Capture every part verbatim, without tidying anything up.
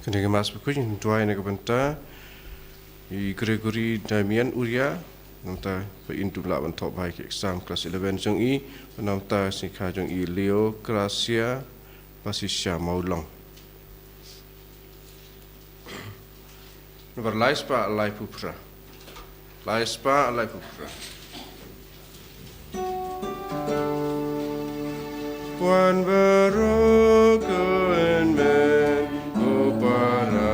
Kane ka Mass bakhuid ngin duwai na ka bynta i Gregory Damian Uria, namar ba in dup lah ban thoh bha ïa ki exam klas eleven jong i, namar sngikha jong i Leo Gracia Basisha Mawlong. Namar lai spah laiphew phra. Lai spah laiphew phra. Wan baroh ko hynmen ko para.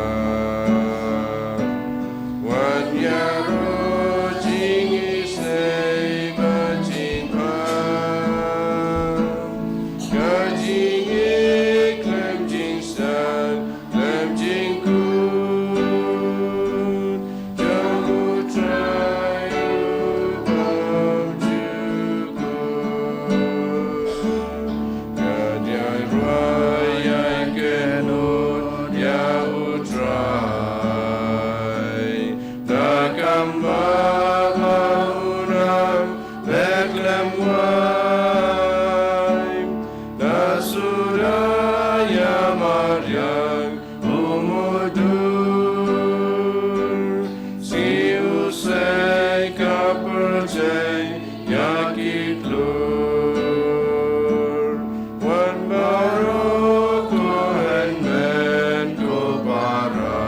Wan ïaroh jingisynei bad jingbha. Ka jingïeit khlem jingstad khlem jingkut jong U Trai U Bymjukut. Ngan ïai ruh ïai kynnoh ïa U Trai da kam bam, u nang beh khlem wai, da suda ïa mariang u mudui, shi u sei ka pyrthei ïa ki klur. Wan baroh ko hynmen ko para.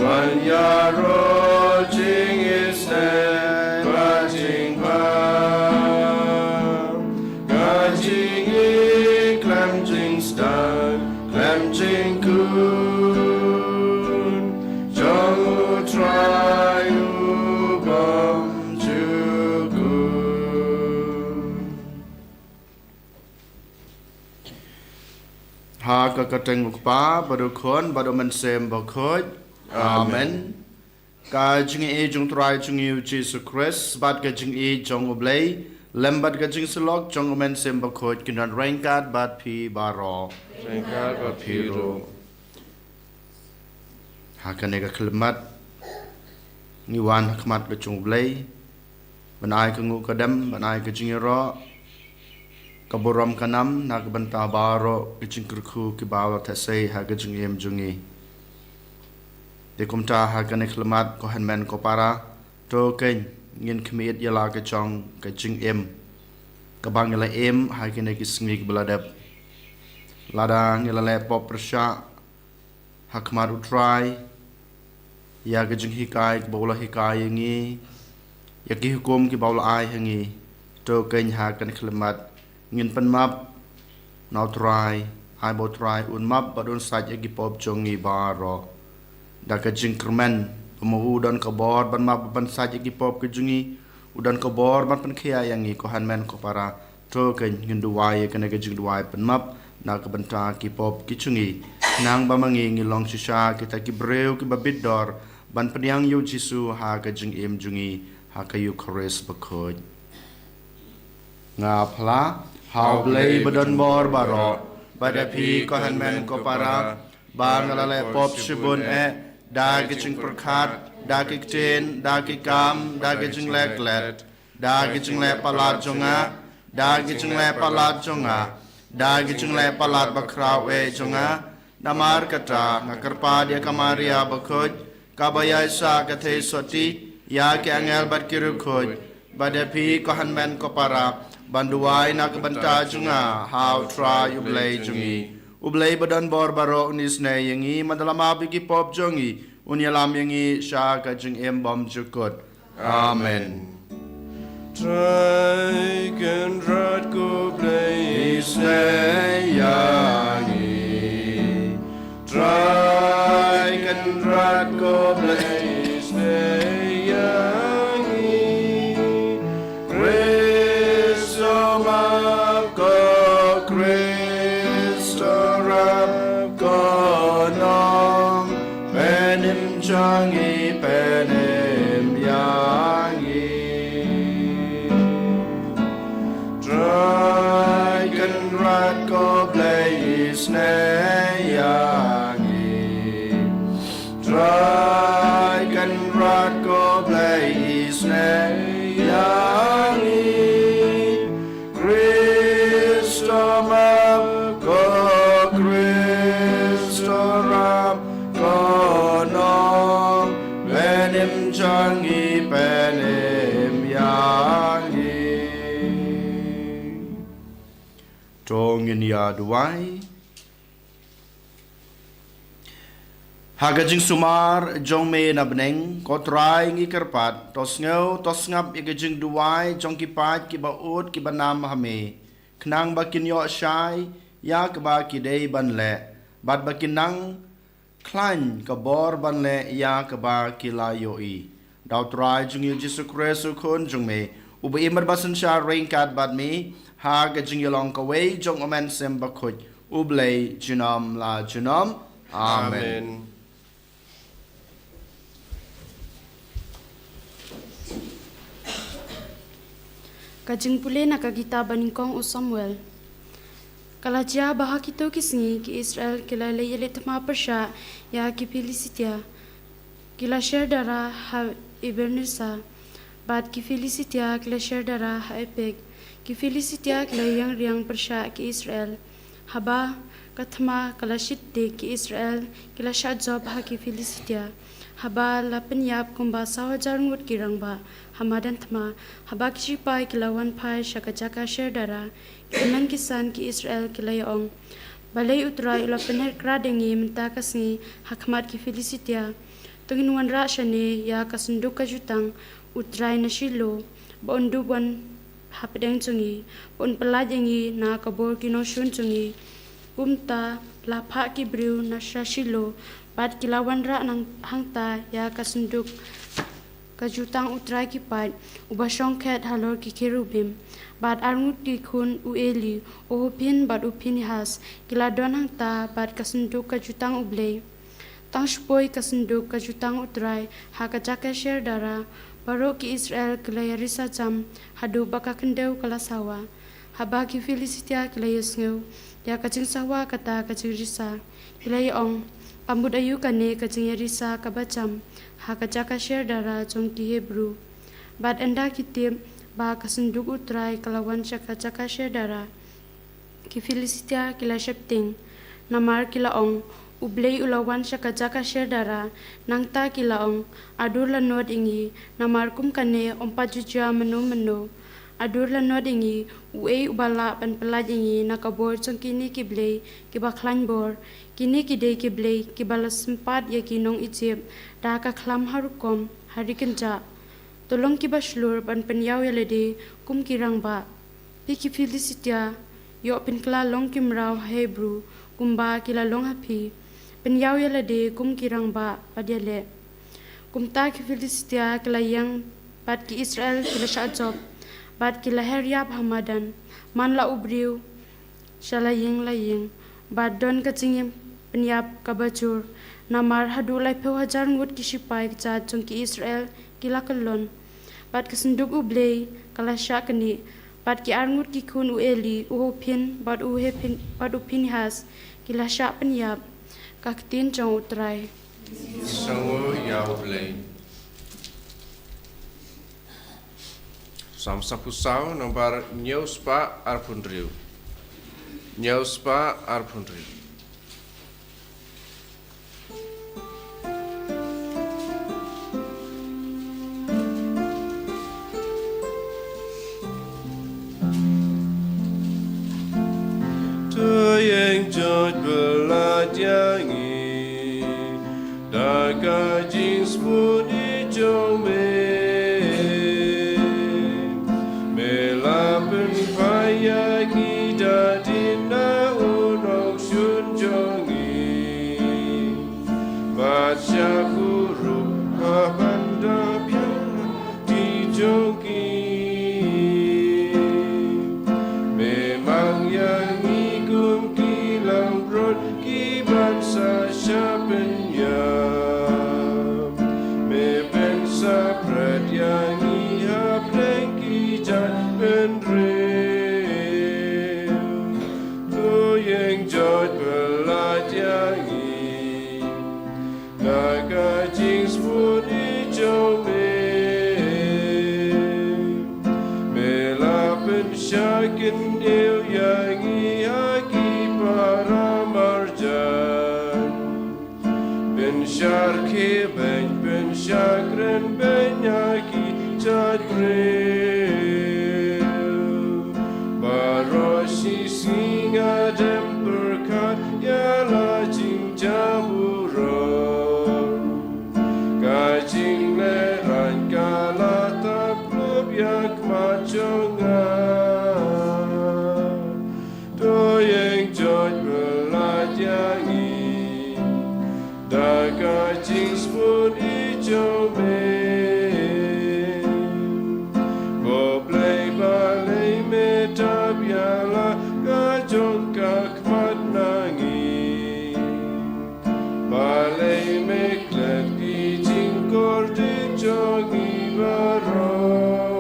Wan ïaroh jingisynei bad jingbha. Ka jingïeit khlem jingstad khlem jingkut jong U Trai U Bymjukut. Ha ka kyrteng U Kpa bad U Khun bad U Mynsiem Bakhuid. Amen. Ka jingïeit jong U Trai jong ngi U Jisu Khrist bad ka jingïeit jong U Blei lem bad ka jingsyllok jong U Mynsiem Bakhuid kin don ryngkat bad phi baroh. Ryngkat bad phi ruh. Ha kane ka khyllipmat ngi wan ha khmat ka jong U Blei ban ai ka nguh ka dem, ban ai ka jingïaroh, ka burom ka nam na ka bynta baroh ka jingkyrkhu kiba la theh sei ha ka jingim jong ngi. Te kumta ha kane ka khyllipmat ko hynmen ko para, to kein ngin khmih ïa la ka jong ka jingim kaba ngi la im ha kine ki sngi kiba la dep. Lada ngi la leh pop pyrshah ha khmat U Trai ïa ka jinghikai kaba u la hikai ïa ngi, ïa ki hukum kiba u la ai ha ngi, to kein ha kane ka khyllipmat ngin pynmap na U Trai, ai ba U Trai un map bad un sait ïa ki pop jong ngi baroh. Da ka jingkyrmen ba ma u don ka bor ban map ban sait ïa ki pop ka jong ngi, u don ka bor ban pynkhiah ïa ngi ko hynmen ko para. To kein ngin duwai ïa kane ka jingduwai pynmap na ka bynta ki pop ki jong ngi, khnang ba ma ngi ngi long shisha kita ki briew kiba bit dor ban pdiang ïa U Jisu ha ka jingim jong ngi ha ka Eukharist bakhuid. Nga phla ha U Blei ba don bor baroh, bad ïa phi ko hynmen ko para, ba nga la leh pop shibun eh, da ki jingpyrkhat, da ki ktien, da ki kam, da ki jingleh klet, da ki jingleh palat jong nga, da ki jingleh palat jong nga, da ki jingleh palat bakhraw eh jong nga. Namar kata nga kyrpad ïa ka Maria bakhuid kaba ïaisah ka theisotti, ïa ki angel bad ki riewkhuid, bad ïa phi ko hynmen ko para, ban duwai na ka bynta jong nga ha U Trai U Blei jong ngi. U Blei ba don bor baroh un isynei ïa ngi, bad da la map ïa ki pop jong ngi un ïalam ïa ngi sha ka jingim bymjukut. Amen. Trai Kynrad ko Blei, isynei ïa ngi. Trai Kynrad ko Blei, isynei ïa ngi. Khrist to map, ko Khrist to rap, ko Nongpynim jong ngi, pynim ïa ngi. Trai Kynrad ko Blei, isynei ïa ngi. Trai Kynrad ko Blei, isynei ïa ngi. Khrist to map, ko Khrist Im jong ngi pynim ïa ngi. To ngin ïa duwai. Ha ka jingsumar jong me na bneng, ko Trai ngi kyrpad, to sngew, to sngap ïa ka jingduwai jong ki paid kiba ud kiba nam ha me, khnang ba kin ïoh shai ïa kaba ki dei ban leh, bad ba kin nang khlaiñ ka bor ban leh ïa kaba ki la ïohi. Da U Trai jong ngi U Jisu Khrist U Khun jong me, uba im bad ba synshar ryngkat bad me ha ka jingïalong kawei jong U Mynsiem Bakhuid, U Blei junom la junom. Amen. Amen. Ka jingpule na ka kitab ba nyngkong u Samuel. Ka la jia ba ha kito ki sngi ki Israel ki la leit ïaleh thma pyrshah ïa ki Philistia. Ki la sher dara ha Ebeneser, bad ki Philistia ki la sher dara ha Aphek. Ki Philistia ki la ïeng riang pyrshah ki Israel. Haba ka thma ka la shit dik, ki Israel ki la shah jop ha ki Philistia. Haba la pynïap kumba saw hajar ngut ki rangbah ha madan thma, haba ki shipai ki la wan phai sha ka jaka sher dara, ki tymmen ki san ki Israel ki la ïa ong, balei U Trai u la pynher krad ïa ngi mynta ka sngi ha khmat ki Philistia? To ngin wanrah shane ïa ka synduk ka jutang U Trai na Shilo, ba un dup wan hapdeng jong ngi, ba un pyllait ïa ngi na ka bor ki nongshun jong ngi. Kumta la phah ki briew na sha Shilo, bad ki la wanrah nang hangta ïa ka synduk ka jutang U Trai ki paid, uba shong khet halor ki kerubim. Bad arngut ki khun u Eli, u Hopni bad u Phinehas, ki la don hangta bad ka synduk ka jutang U Blei. Tang shu poi ka synduk ka jutang U Trai ha ka jaka sher dara, baroh ki Israel ki la ïarisa jam haduh ba ka khyndew ka la sawa. Haba ki Philistia ki la ïohsngew ïa ka jingsawa kata ka jingrisa, ki la ïa ong, ka mut aïu kane ka jingïarisa kaba jam ha ka jaka sher dara jong ki Hebru? Bad ynda ki tip ba ka synduk U Trai ka la wan sha ka jaka sher dara, ki Philistia ki la sheptieng. Namar ki la ong, U Blei u la wan sha ka jaka sher dara. Nangta ki la ong, a dur la nud ïa ngi, namar kum kane ym pat ju jia mynno mynno. A dur la nud ïa ngi, uei uba lah ban pyllait ïa ngi na ka bor jong kine ki blei kiba khlaiñ bor? Kine ki dei ki blei kiba la sympat ïa ki nong Ijipt da ka khlam ha rukom, ha ri kynjah. To long kiba shlur ban pynïaw ïa lade kum ki rangbah. Phi ki Philistia, ïoh pynkylla long ki mraw ha Hebru, kumba ki la long ha phi. Pynïaw ïa lade kum ki rangbah bad ïaleh. Kumta ki Philistia ki la ïeng, bad ki Israel ki la shah jop, bad ki la her ïap ha madan, man la u briew sha la ïing la ïing. Bad don ka jingïapynïap kaba jur, namar haduh laiphew hajar ngut ki shipai kjat jong ki Israel ki la kyllon. Bad ka synduk U Blei ka la shah knieh, bad ki arngut ki khun u Eli, u Hopni bad u Hephin-, bad u Phinehas, ki la shah pynïap. Ka ktien jong U Trai. Sngew ïa U Blei. Salm saphew saw, nombar hynñiew spah arphew hynriew. Hynñiew spah arphew hynriew. To ïeng joit pyllait ïa ngi da ka jingsngewbha jong me. Me la pynphai ïa ngi da dien na u nongshun jong ngi, bad sha kurup ha ban da biang ti jong ngi. Me mang ïa ngi kum ki langbrot ki ban sah sha pynïap. Me pynsah bret ïa ngi hapdeng ki jait bynriew. To ïeng joit pyllait ïa ngi na ka jingsngewbha jong me. Me la pynshah kyndit ïa ngi ha ki para marjan. Pynshah khie beiñ, pynshah kren Bad ïa ki jait briew baroh shi sngi nga dem pyrkhat ïa la jingjabieng, ka jinglehraiñ ka la tap lup ïa ka khmat jong nga. To ïeng jot pynlait ïa ngi da ka jingsngewbha jong me. Ko Blei, balei me tap ïa la ka jong ka khmat na ngi? Balei me klet ki jingkordit jong ngi baroh?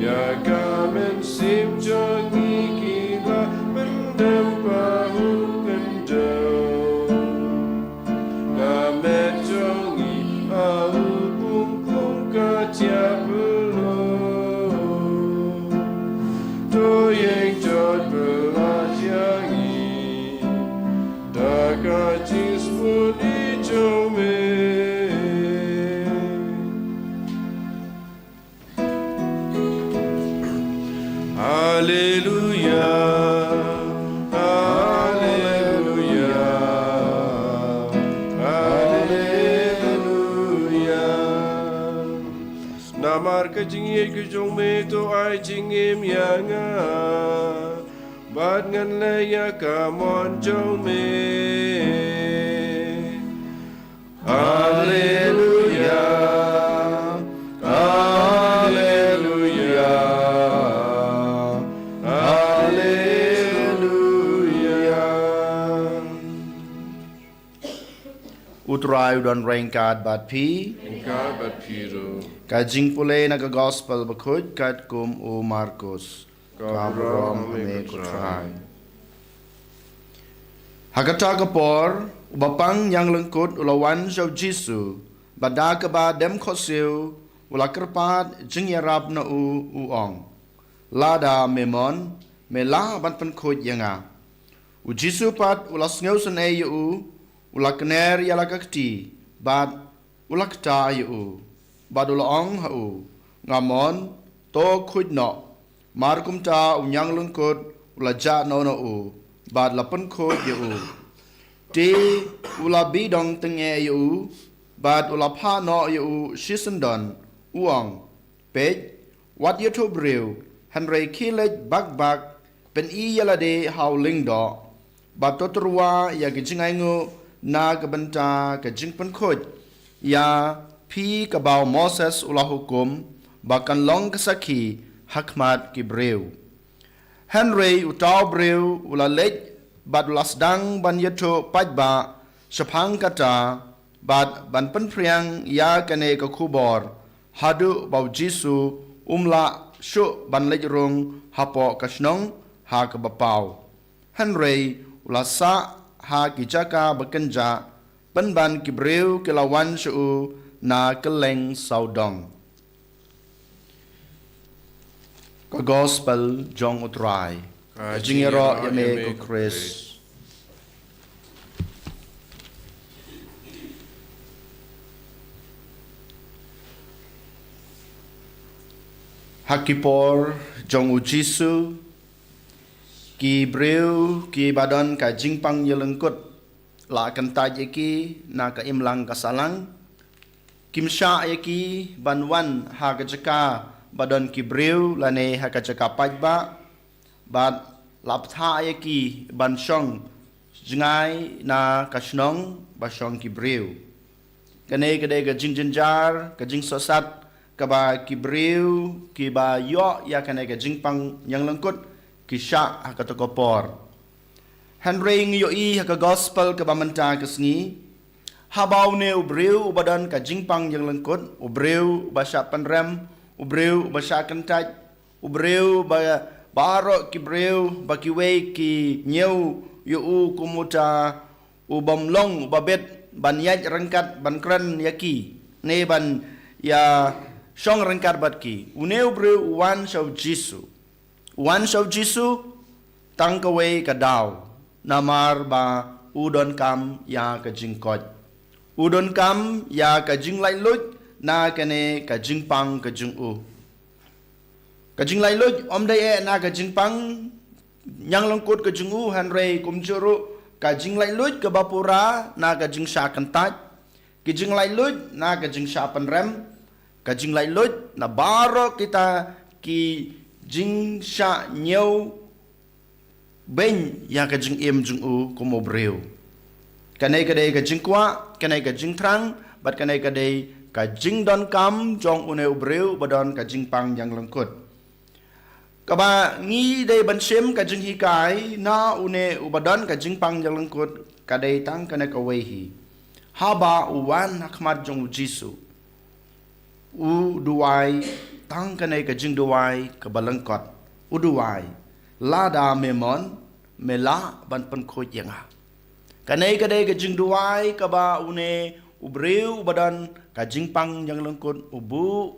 Ïa ka mynsiem jong ngi ki la pyndem ba u pyndonkam. Ka met jong ngi ha u pung pung ka jia pynlong. To ïeng jot pynlait ïa ngi da ka jingsngewbha jong me. Haleluya, haleluya, haleluya. Namar ka jingïeit ka jong me, to ai jingim ïa nga, bad ngan leh ïa ka mon jong me. Haleluya, haleluya, haleluya. U Trai u don ryngkat bad phi. Ryngkat bad phi ruh. Ka jingpule na ka Gospel bakhuid katkum u Markus. Ka burom ha me ko Trai. Ha kata ka por, u bapang ñianglyngkut u la wan sha u Jisu, bad da kaba dem khohsiew, u la kyrpad jingïarap na u, u ong, lada me mon, me lah ban pynkhuid ïa nga. U Jisu pat u la sngewsynei ïa u, u la kner ïa la ka kti, bad u la ktah ïa u, bad u la ong ha u, nga mon, to khuid noh. Mar kumta u ñianglyngkut u la jah noh na u, bad la pynkhuid ïa u. Te u la bidong tyngeh ïa u, bad u la phah noh ïa u shisyndon, u ong, peit, wat ïathuh briew, hynrei khie leit bak bak, pyni ïa lade ha u lyngdoh, bad to tyrwa ïa ka jingainguh na ka bynta ka jingpynkhuid ïa phi kaba u Moses u la hukum, ba kan long ka sakhi ha khmat ki briew. Hynrei uta u briew u la leit bad u la sdang ban ïathuh paidbah shaphang kata, bad ban pynphriang ïa kane ka khubor, haduh ba u Jisu um lah shuh ban leit rung hapoh ka shnong ha kaba paw. Hynrei u la sah ha ki jaka ba kynjah, pynban ki briew ki la wan sha u na kylleng sawdong. Ka Gospel jong u Trai. Ka jingïaroh ïa me ko Khrist. Ha ki por jong u Jisu, ki briew kiba don ka jingpang ïalyngkut la kyntait ïa ki na ka imlang ka sahlang. Kim shah ïa ki ban wan ha ka jaka ba don ki briew lane ha ka jaka paidbah, bad la bthah ïa ki ban shong jngai na ka shnong ba shong ki briew. Kane ka dei ka jingjynjar, ka jingsohsat kaba ki briew kiba ïoh ïa kane ka jingpang ïalyngkut ki shah ha kata ka por. Hynrei ngi ïohi ha ka Gospel kaba mynta ka sngi, haba une u briew uba don ka jingpang ïalyngkut, u briew uba shah pynrem, u briew uba shah kyntait, u briew ba, baroh ki briew ba kiwei ki ñiew ïa u kum uta u bym long uba bit ban ïaid ryngkat ban kren ïa ki, ne ban ïa shong ryngkat bad ki. Une u briew u wan sha u Jisu. U wan sha u Jisu tang kawei ka daw, namar ba u donkam ïa ka jingkoit. U donkam ïa ka jinglaitluid na kane ka jingpang ka jong u. Ka jinglaitluid ym dei eh na ka jingpang ñianglyngkut ka jong u, hynrei kumjuh ruh ka jinglaitluid kaba pura na ka jingshah kyntait, ka jinglaitluid na ka jingshah pynrem, ka jinglaitluid na baroh kita ki jingshah ñiew beiñ ïa ka jingim jong u kum u briew. Kane ka dei ka jingkwah, kane ka jingthrang, bad kane ka dei ka jingdonkam jong une u briew ba don ka jingpang ñianglyngkut. Kaba ngi dei ban shim ka jinghikai na une uba don ka jingpang ñianglyngkut ka dei tang kane kawei hi. Haba u wan ha khmat jong u Jisu, u duwai tang kane ka jingduwai kaba lyngkot. U duwai, lada me mon, me lah ban pynkhuid ïa nga. Kane ka dei ka jingduwai kaba une u briew uba don ka jingpang ñianglyngkut u buh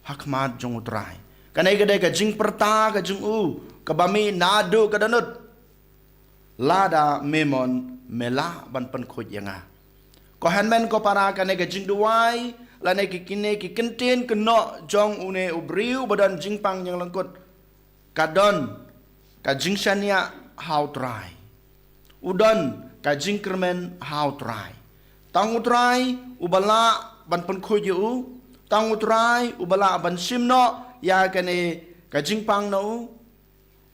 ha khmat jong u Trai. Kane ka dei ka jingpyrta ka jong u kaba mih naduh ka dohnud. Lada me mon, me lah ban pynkhuid ïa nga. Ko hynmen ko para, kane ka jingduwai lane ki kine ki kyntien kynnoh jong une u briew ba don jingpang ñianglyngkut ka don ka jingshaniah ha u Trai. U don ka jingkyrmen ha u Trai. Tang u Trai uba lah ban pynkhuid ïa u. Tang u Trai uba lah ban shim noh ïa kane ka jingpang na u.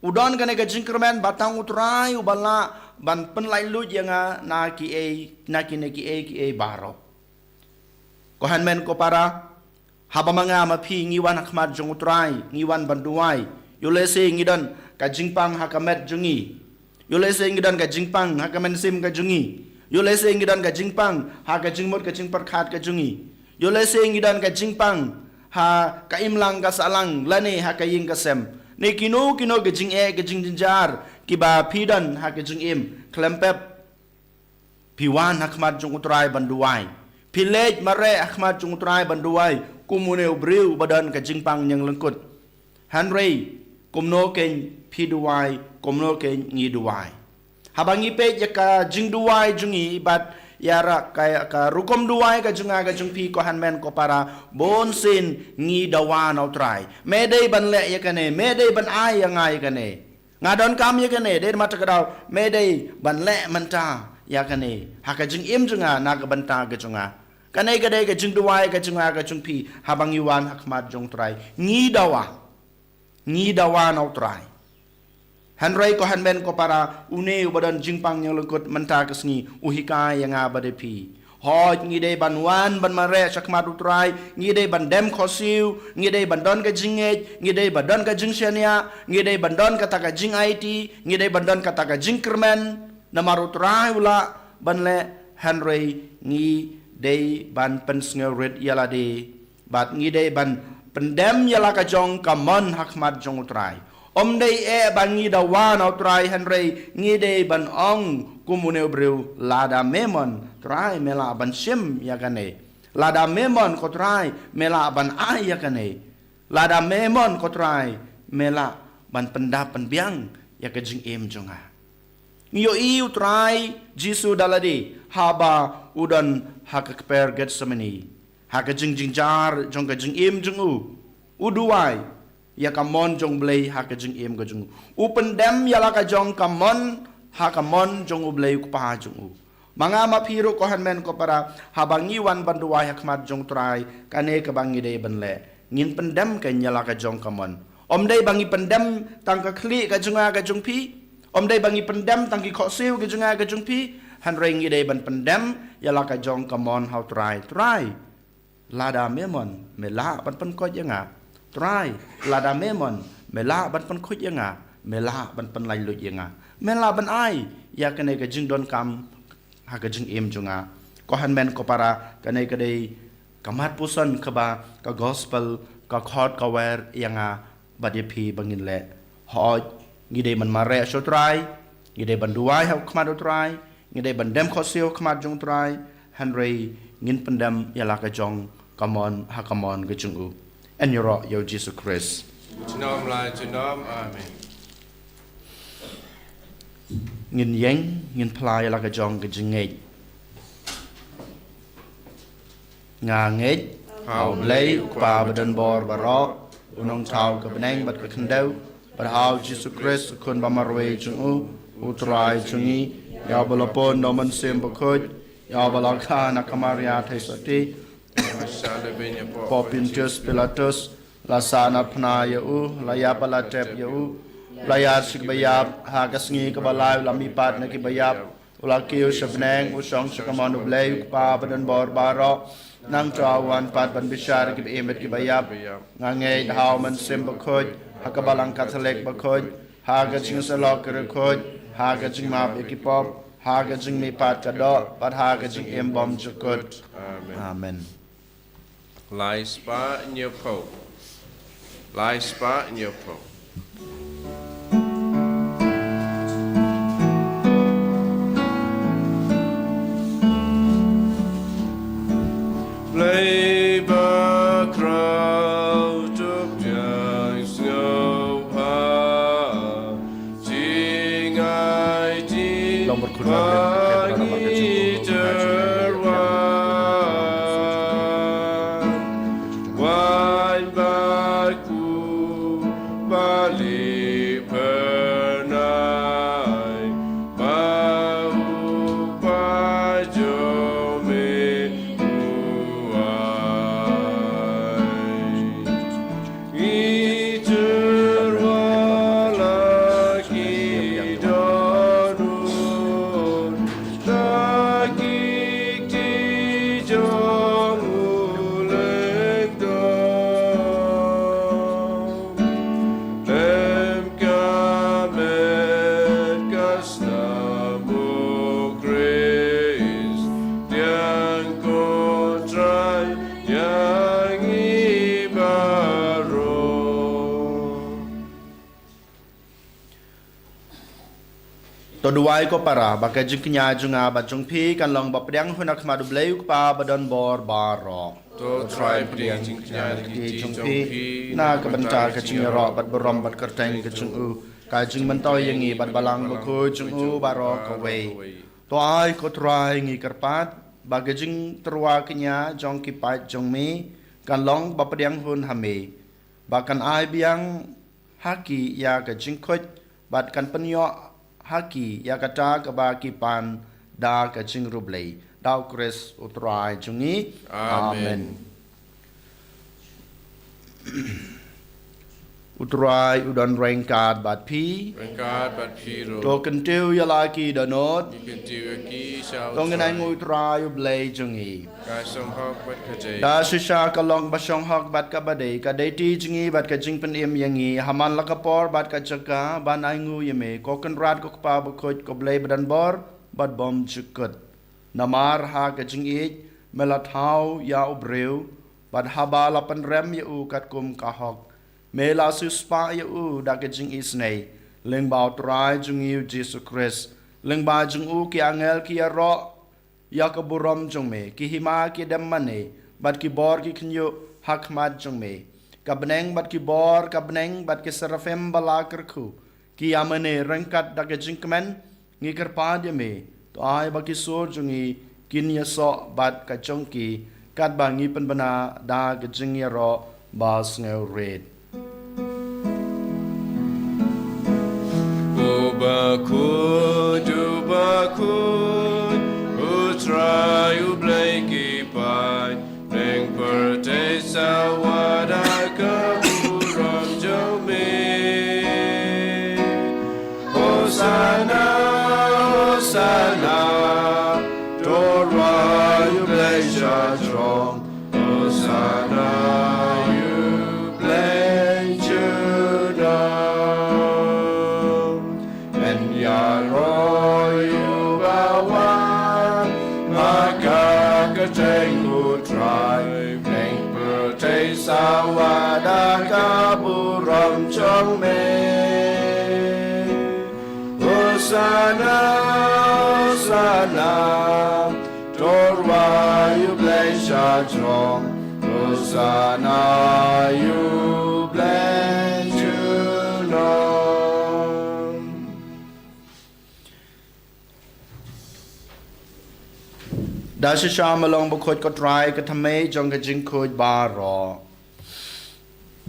U don kane ka jingkyrmen ba tang u Trai uba lah ban pynlaitluid ïa nga na kiei, na kine kiei kiei baroh. Ko hynmen ko para, haba ma nga ma phi ngi wan ha khmat jong u Trai, ngi wan ban duwai, ïoh lehse ngi don ka jingpang ha ka met jong ngi. Ïoh lehse ngi don ka jingpang ha ka mynsiem ka jong ngi. Ïoh lehse ngi don ka jingpang ha ka jingmut ka jingpyrkhat ka jong ngi. Ïoh lehse ngi don ka jingpang ha ka imlang ka sahlang lane ha ka ïing ka sem. Ne kino kino ka jingeh ka jingjynjar kiba phi don ha ka jingim, khlem pep phi wan ha khmat jong u Trai ban duwai. Phi leit mareh ha khmat jong u Trai ban duwai kum une u briew ba don ka jingpang ñianglyngkut. Hynrei kumno kein phi duwai, kumno kein ngi duwai? Haba ngi peit ïa ka jingduwai jong ngi bad ïa ra ka, ka rukom duwai ka jong nga ka jong phi, ko hynmen ko para, bunsien ngi dawa na u Trai. Me dei ban leh ïa kane, me dei ban ai ïa nga ïa kane. Nga donkam ïa kane, dei namar kata ka daw me dei ban leh mynta ïa kane ha ka jingim jong nga, na ka bynta ka jong nga. Kane ka dei ka jingduwai ka jong nga ka jong phi haba ngi wan ha khmat jong u Trai. Ngi dawa. Ngi dawa na u Trai. Hynrei ko hynmen ko para, une uba don jingpang ñianglyngkut mynta ka sngi u hikai ïa nga bad ïa phi. Hooid, ngi dei ban wan ban mareh sha khmat u Trai, ngi dei ban dem khohsiew, ngi dei ban don ka jingngeit, ngi dei ban don ka jingshaniah, ngi dei ban don kata ka jingaiti, ngi dei ban don kata ka jingkyrmen. Namar u Trai u lah ban leh, hynrei ngi dei ban pynsngewrit ïa lade. Bad ngi dei ban pyndem ïa la ka jong ka mon ha khmat jong u Trai. Ym dei eh ba ngi dawa na u Trai, hynrei ngi dei ban ong kum une u briew, lada me mon Trai me lah ban shim ïa kane. Lada me mon ko Trai me lah ban ai ïa kane. Lada me mon ko Trai me lah ban pyndap pynbiang ïa ka jingim jong nga. Ngi ïohi u Trai Jisu da lade haba u don ha ka kper Gethsemane. Ha ka jingjynjar jong ka jingim jong u, u duwai ïa ka mon jong u Blei ha ka jingim ka jong u. U pyndem ïa la ka jong ka mon ha ka mon jong u Blei u Kpa jong u. Ma nga ma phi ruh ko hynmen ko para, haba ngi wan ban duwai ha khmat jong u Trai, kane kaba ngi dei ban leh, ngin pyndem kein ïa la ka jong ka mon. Ym dei ba ngi pyndem tang ka khlieh ka jong nga ka jong phi. Ym dei ba ngi pyndem tang ki khohsiew ka jong nga ka jong phi. Hynrei ngi dei ban pyndem ïa la ka jong ka mon ha u Trai. Trai, lada me mon me lah ban pynkhuid ïa nga. Trai, lada me mon me lah ban pynkhuid ïa nga, me lah ban pynlaitluid ïa nga, me lah ban ai ïa kane ka jingdonkam ha ka jingim jong nga. Ko hynmen ko para, kane ka dei ka mat puson kaba ka gospel ka khot ka wer ïa nga bad ïa phi ba ngin leh. Hooid, ngi dei ban mareh sha u Trai, ngi dei ban duwai ha khmat u Trai, ngi dei ban dem khohsiew ha khmat jong u Trai, hynrei ngin pyndem ïa la ka jong ka mon ha ka mon ka jong u. Yn ïaroh ïa u Jisu Khrist. Junom la junom, amen. Ngin ïeng, ngin phla ïa la ka jong ka jingngeit. Nga ngeit ha U Blei U Kpa badonbor baroh, U Nongthaw ka bneng bad ka khyndew, bad ha U Jisu Khrist U Khun bamarwei jong U, U Trai jong ngi, ïa uba la pun da U Mynsiem Bakhuid, ïa uba la kha na ka Maria Theisotti, Pontius Pilatus, la sah na phna ïa u, la ïap bad la tep ïa u, la ïar sha kiba ïap, ha ka sngi kaba lai u la mihpat na kiba ïap, u la kiew sha bneng, u shong sha kamon U Blei U Kpa badonbor baroh. Nangta u wan pat ban bishar ïa kiba im bad kiba ïap. Nga ngeit ha U Mynsiem Bakhuid, ha ka Balang Katholik bakhuid, ha ka jingïasyllok ki riewkhuid, ha ka jingmap ïa ki pop, ha ka jingmihpat ka doh, bad ha ka jingim bymjukut. Amen. Amen. Lai spah hynñiew phew. Lai spah hynñiew phew. Blei bakhraw, to pdiang sngewbha. Long Barkun Lamlen, ka Pep Rana Market Jong Ko, Long Barkun Lamlen, ka Jong Ko, Long Barkun Lamlen, ka Jong Ko. Wan bad u Pali Pernai, ba u pa jong me u ai. Ngi tyrwa la ki dohnud, la ki kti jong u lyngdoh. Lem ka met ka snam, O Khrist, pdiang ko Trai, ïa ngi baroh. To duwai ko para, ba ka jingkñia jong nga bad jong phi kan long ba pdiang hun ha khmat U Blei U Kpa badonbor baroh. To Trai pdiang jingkñia da ki kti jong phi, na ka bynta ka jingïaroh bad burom bad kyrteng ka jong u, ka jingmyntoi ïa ngi bad Balang Bakhuid jong u baroh kawei. To ai ko Trai, ngi kyrpad ba ka jingtyrwa kñia jong ki paid jong me kan long ba pdiang hun ha me, ba kan ai biang ha ki ïa ka jingkhuid, bad kan pynïoh ha ki ïa kata kaba ki pan da ka jingriewblei. Da U Khrist U Trai jong ngi. Amen. Amen. U Trai u don ryngkat bad phi. Ryngkat bad phi ruh. To kyntiew ïa la ki dohnud. Ngi kyntiew ïa ki sha U Trai. To ngin ainguh ïa U Trai U Blei jong ngi. Ka shonghok bad ka dei. Da shisha ka long ba shonghok bad kaba dei, ka dei ti jong ngi bad ka jingpynim ïa ngi, ha man la ka por bad ka jaka, ban ainguh ïa me, ko Kynrad ko Kpa Bakhuid, ko Blei badonbor bad bymjukut. Namar ha ka jingïeit me la thaw ïa u briew, bad haba la pynrem ïa u katkum ka hok, me la siewspah ïa u da ka jingisynei, lyngba U Trai jong ngi U Jisu Khrist. Lyngba jong u ki angel ki ïaroh ïa ka burom jong me, ki hima ki dem mane, bad ki bor ki khynñiuh ha khmat jong me. Ka bneng bad ki bor ka bneng bad ki serafim ba la kyrkhu, ki ïa mane ryngkat da ka jingkmen. Ngi kyrpad ïa me, to ai ba ki sur jong ngi kin ïasoh bad ka jong ki, katba ngi pynbna da ka jingïaroh ba sngewrit. U bakhuid, u bakhuid, U Trai U Blei ki paid, bneng pyrthei sawa da ka burom jong me. Hosana, Hosana, to rwai U Blei sha jrong. Hosana ïa U Blei junom. Men ïaroh ïa uba wan ha ka kyrteng U Trai, bneng pyrthei sawa da ka burom jong me. Hosana, Hosana, to rwai U Blei sha jrong. Hosana ïa U Blei junom. Da shisha me long bakhuid, ko Trai, ka thymmei jong ka jingkhuid baroh.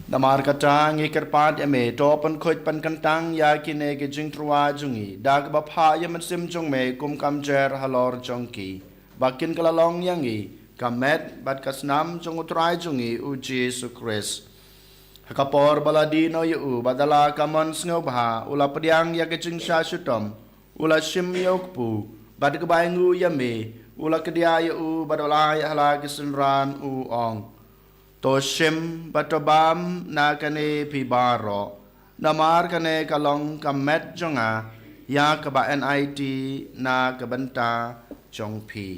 Namar kata ngi kyrpad ïa me, to pynkhuid pynkyntang ïa kine ki jingtyrwa jong ngi da kaba phah ïa u Mynsiem jong me kum ka mjer halor jong ki, ba kin kylla long ïa ngi ka met bad ka snam jong u Trai jong ngi u Jisu Khrist. Ha ka por ba la die noh ïa u, bad da la ka mon sngewbha u la pdiang ïa ka jingshah shitom, u la shim ïa u kpu, bad da kaba ainguh ïa me u la kdiah ïa u, bad u la ai ha la ki synran, u ong: To shim bad to bam na kane phi baroh, namar kane ka long ka met jong nga, ïa kaba yn aiti na ka bynta jong phi.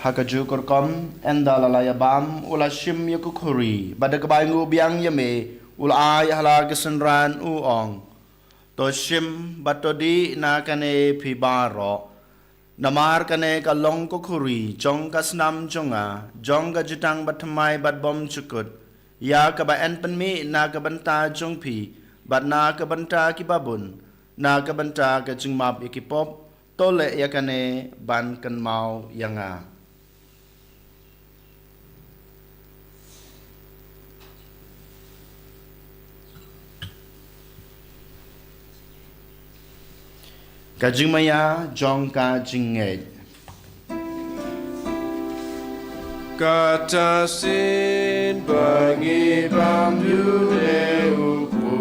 Ha kajuh ka rukom, ynda la la ïa bam, u la shim ïa ka khuri, bad da kaba ainguh biang ïa me u la ai ha la ki synran, u ong: To shim bad to dih na kane phi baroh, namar kane ka long ka khuri jong ka snam jong nga, jong ka jutang bathymmai bad bymjukut, ïa kaba yn pynmih na ka bynta jong phi bad na ka bynta ki babun, na ka bynta ka jingmap ïa ki pop. To leh ïa kane ban kynmaw ïa nga. Ka jingmaïa jong ka jingngeit. Kata shisien ba ngi bam ïa une u kpu,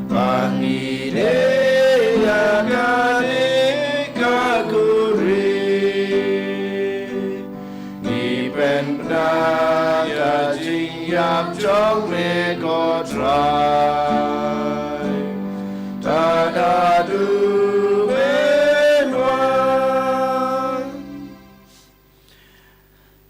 ba ngi dih ïa kane ka khuri, ngi pynbna ïa ka jingïap jong me, ko Trai, tad haduh men wan.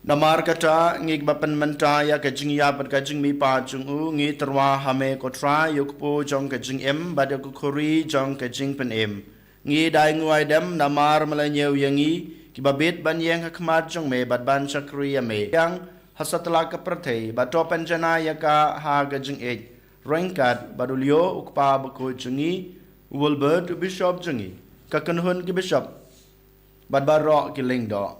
Namar kata, ngi kiba pynmynta ïa ka jingïap bad ka jingmihpat jong u, ngi tyrwa ha me, ko Trai, ïa u kpu jong ka jingim bad ïa ka khuri jong ka jingpynim. Ngi da ainguh aidem namar me la ñiew ïa ngi kiba bit ban ïeng ha khmat jong me bad ban shakri ïa me. Ïeng ha satlak ka pyrthei, bad to pynjanai ïa ka ha ka jingïeit, ryngkat bad u Leo u kpa bakhuid jong ngi, u Wilbert u bishop jong ngi, ka kynhun ki bishop bad baroh ki lyngdoh.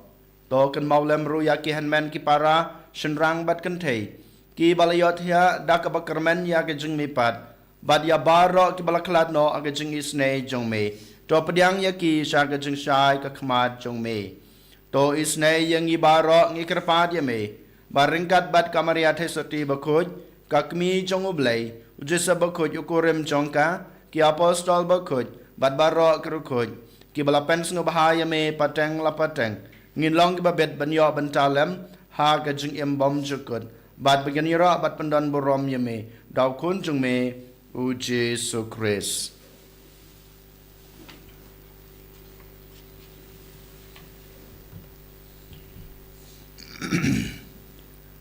To kynmaw lem ruh ïa ki hynmen ki para, shynrang bad kynthei, kiba la ïohthiah da kaba kyrmen ïa ka jingmihpat, bad ïa baroh kiba la khlad noh ha ka jingisynei jong me. To pdiang ïa ki sha ka jingshai ka khmat jong me. To isynei ïa ngi baroh, ngi kyrpad ïa me, ba ryngkat bad ka Maria Theisotti bakhuid, ka Kmie jong U Blei, u Joseph bakhuid u kurim jong ka, ki apostol bakhuid, bad baroh ki riewkhuid kiba la pynsngewbha ïa me pateng la pateng, ngin long kiba bit ban ïoh bynta lem ha ka jingim bymjukut, bad ba ngin ïaroh bad pyndonburom ïa me da u Khun jong me, u Jisu Khrist.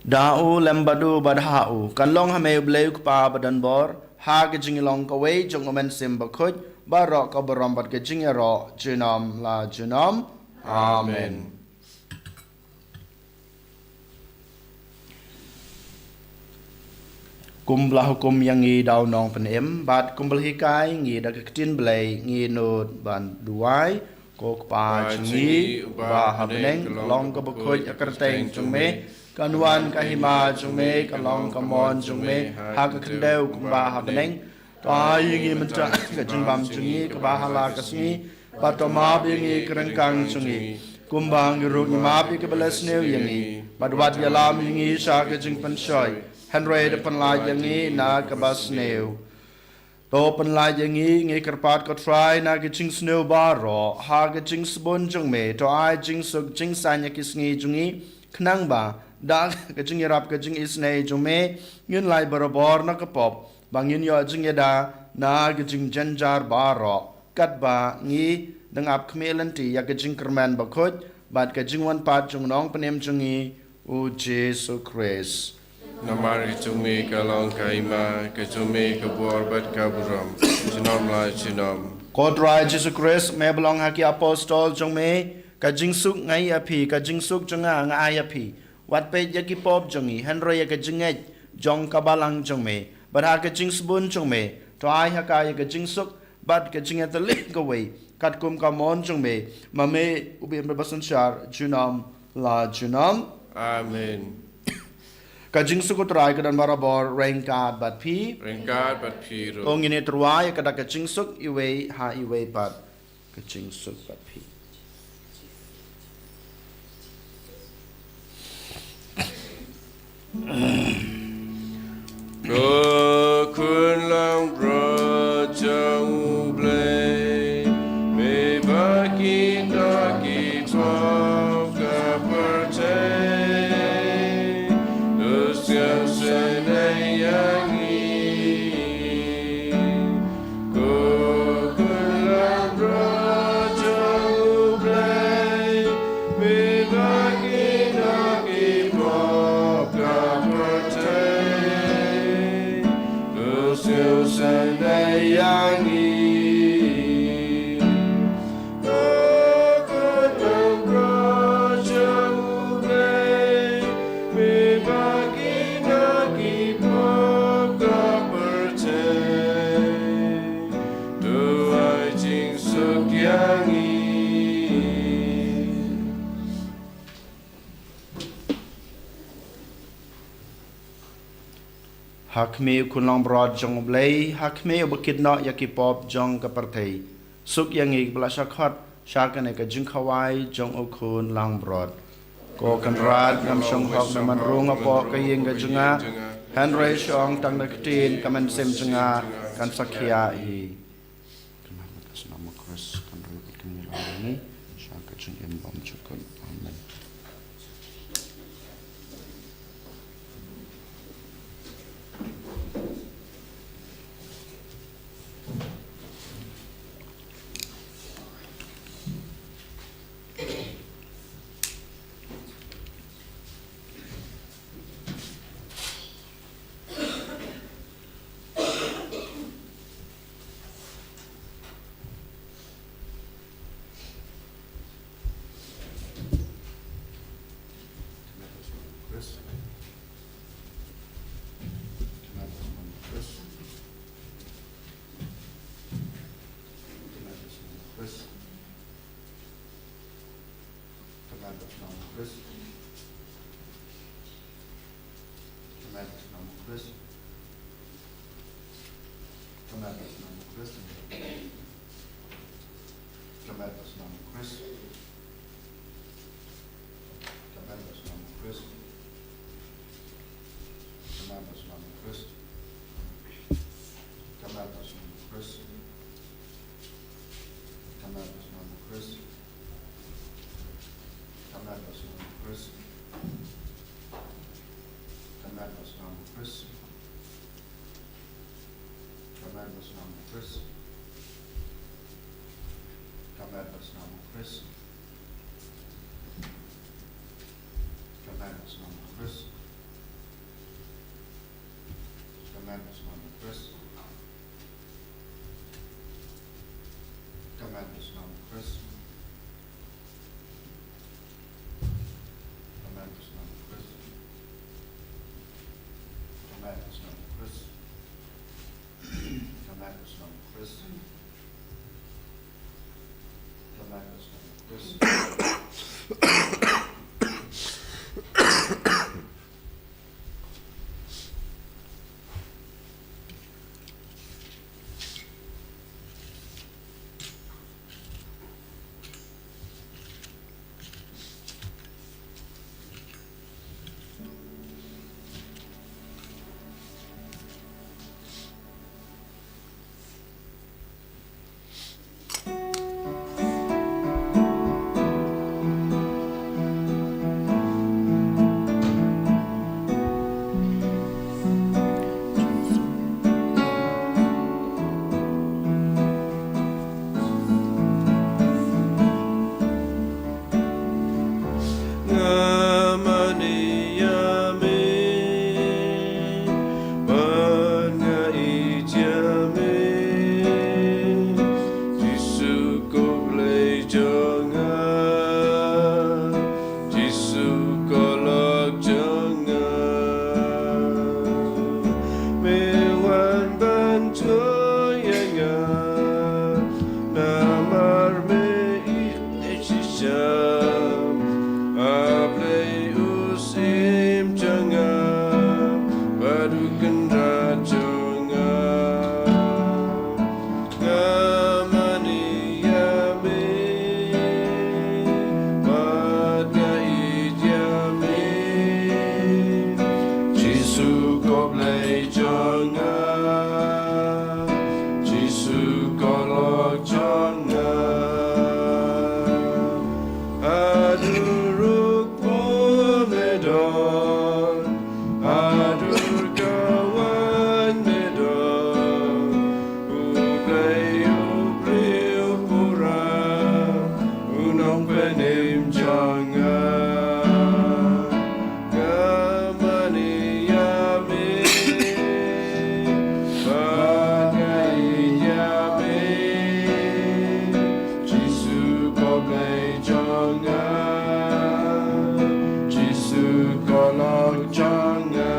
Da u lem bad u bad ha u, kan long ha me U Blei U Kpa badonbor, ha ka jinglong kawei jong U Mynsiem Bakhuid, baroh ka burom bad ka jingïaroh junom la junom. Amen. Kumba la hukum ïa ngi da u Nongpynim, bad kumba la hikai ïa ngi da ka ktien Blei, ngi nud ban duwai. Ko Kpa jong ngi uba ha bneng, long kaba khuid ïa ka kyrteng jong me, kan wan ka hima jong me, kan long ka mon jong me ha ka khyndew kumba ha bneng. To ai ïa ngi mynta ka jingbam jong ngi kaba ha la ka sngi, bad to map ïa ngi ki ryngkang jong ngi, kumba ngi ruh ngi map ïa kiba la sniew ïa ngi, bad wat ïalam ïa ngi sha ka jingpynshoi, hynrei to pynlait ïa ngi na kaba sniew. To pynlait ïa ngi, ngi kyrpad ko Trai, na ka jingsniew baroh, ha ka jingsbun jong me, to ai jingsuk jingsaiñ ïa ki sngi jong ngi, khnang ba da ka jingïarap ka jingisynei jong me, ngin lait barabor na ka pop, ba ngin ïoh jingïada na ka jingjynjar baroh, katba ngi dang ap khmih lynti ïa ka jingkyrmen bakhuid bad ka jingwan pat jong u Nongpynim jong ngi, u Jisu Khrist. Namar ka jong me ka long ka hima, ka jong me ka bor bad ka burom, junom la junom. Ko Trai Jisu Khrist, me ba la ong ha ki apostol jong me, ka jingsuk nga ai ïa phi, ka jingsuk jong nga nga ai ïa phi. Wat peit ïa ki pop jong ngi, hynrei ïa ka jingngeit jong ka balang jong me, bad ha ka jingsbun jong me, to ai ha ka ïa ka jingsuk bad ka jingïatylli kawei, katkum ka mon jong me, ma me u ba ïeit bad basynshar junom la junom. Amen. Ka jingsuk U Trai ka don barabor ryngkat bad phi. Ryngkat bad phi ruh. To ngin ïatyrwa ïa kata ka jingsuk iwei ha iwei pat. Ka jingsuk bad phi. Ko khun langbrot jong U Blei, me ba ki dak ki pop ka pyrthei, to sngewsynei ïa ngi. Ko khun langbrot jong U Blei, me ba ki dak ki pop ka pyrthei, to sngewsynei ïa ngi. Ko khun langbrot jong U Blei, me ba ki dak ki pop ka pyrthei, to ai jingsuk ïa ngi. Ha khmih, U Khun Langbrot jong U Blei, ha khmih, U ba kit noh ïa ki pop jong ka pyrthei. Suk ïa ngi kiba la shah khot sha kane ka jingkhawai jong U Khun Langbrot. Ko Kynrad, ngam shong hok me ban rung hapoh ka ïing ka jong nga, hynrei shu ong tang da ka ktien ka mynsiem jong nga kan sa khiah hi. Ka met bad ka snam U Khrist kan ri bad kan ïalam ïa ngi sha ka jingim bymjukut. Amen. Ka met bad ka snam U Khrist. Ka met bad ka snam U Khrist. Ka met bad ka snam U Khrist. Ka met bad ka snam U Khrist. Ka met bad ka snam U Khrist. Ka met bad ka snam U Khrist. Ka met bad ka snam U Khrist. Ka met bad ka snam U Khrist. Ka met bad ka snam U Khrist. Ka met bad ka snam U Khrist. Ka met bad ka snam U Khrist. Ka met bad ka snam U Khrist. Ka met bad ka snam U Khrist. Ka met bad ka snam U Khrist. Ka met bad ka snam U Khrist. Ka met bad ka snam U Khrist. Ka met bad ka snam U Khrist. Ka met bad ka snam U Khrist. Ka met bad ka snam U Khrist. Jisu ko Blei jong nga, Jisu ko Lok jong nga. Haduh ruh kpur me don, haduh kawang me don. U Blei u briew pura, u nongpynim jong nga. Nga mane ïa me, bad nga ïeit ïa me. Jisu ko Blei jong nga, Jisu ko Lok jong nga.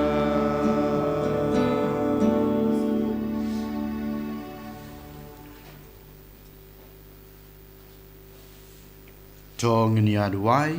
To ngin ïa duwai.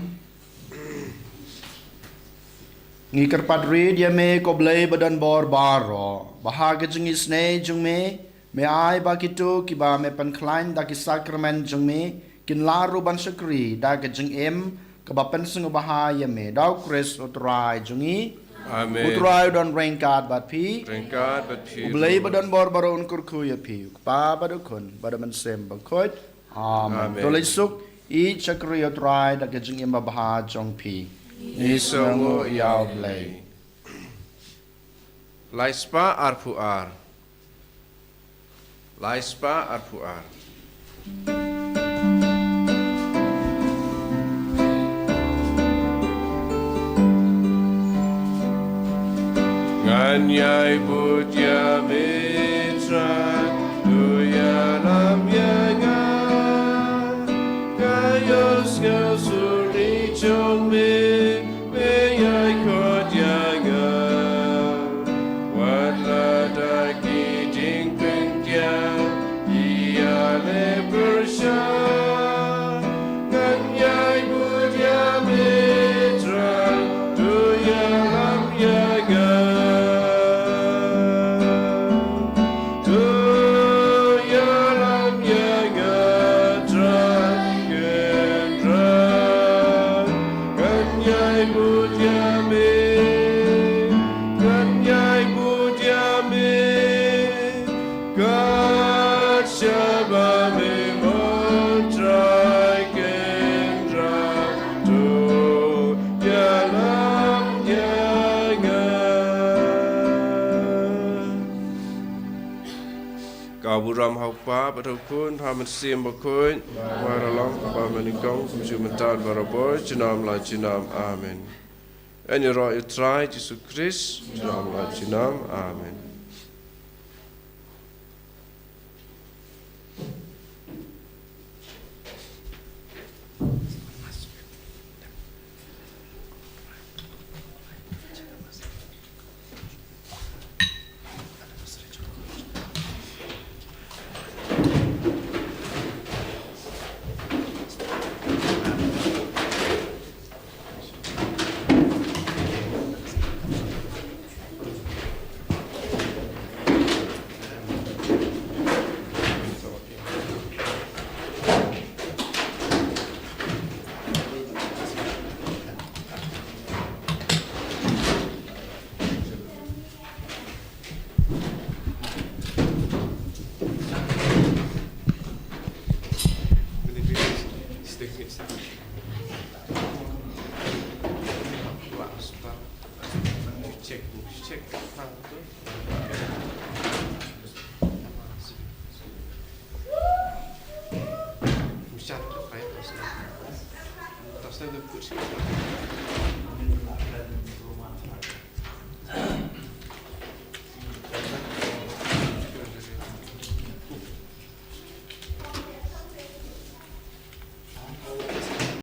Ngi kyrpad rit ïa me ko Blei ba don bor baroh, ba ha ka jingisynei jong me, me ai ba kito kiba me pynkhlaiñ da ki sakramen jong me kin lah ruh ban shakri da ka jingim kaba pynsngewbha ïa me, da U Khrist U Trai jong ngi. Amen. U Trai u don ryngkat bad phi. Ryngkat bad phi. U Blei ba don bor baroh un kyrkhu ïa phi, U Kpa bad U Khun bad U Mynsiem Bakhuid. Amen. Amen. To leit suk, ïeit shakri ïa U Trai da ka jingim babha jong phi. Ngi sngewnguh ïa U Blei. Lai spah arphew ar. Lai spah arphew ar. Ngan ïai bud ïa me Trai, to ïalam ïa nga. Nga ïohsngew sur jong me, me ïai khot ïa nga. Wat la da ki jingpynkiang ki ïaleh pyrshah, ngan ïai bud ïa me Trai, to ïalam ïa nga. To ïalam ïa nga Trai Kynrad. Ngan ïai bud ïa me, ngan ïai bud ïa me. Kat shaba me mon Trai Kynrad, to ïalam ïa nga. Ka burom ha U Kpa bad ha U Khun bad ha U Mynsiem Bakhuid. Ba la long kumba mynnyngkong, kumjuh mynta, barabor, junom la junom. Amen. Yn ïaroh ïa U Trai Jisu Khrist, junom la junom. Amen.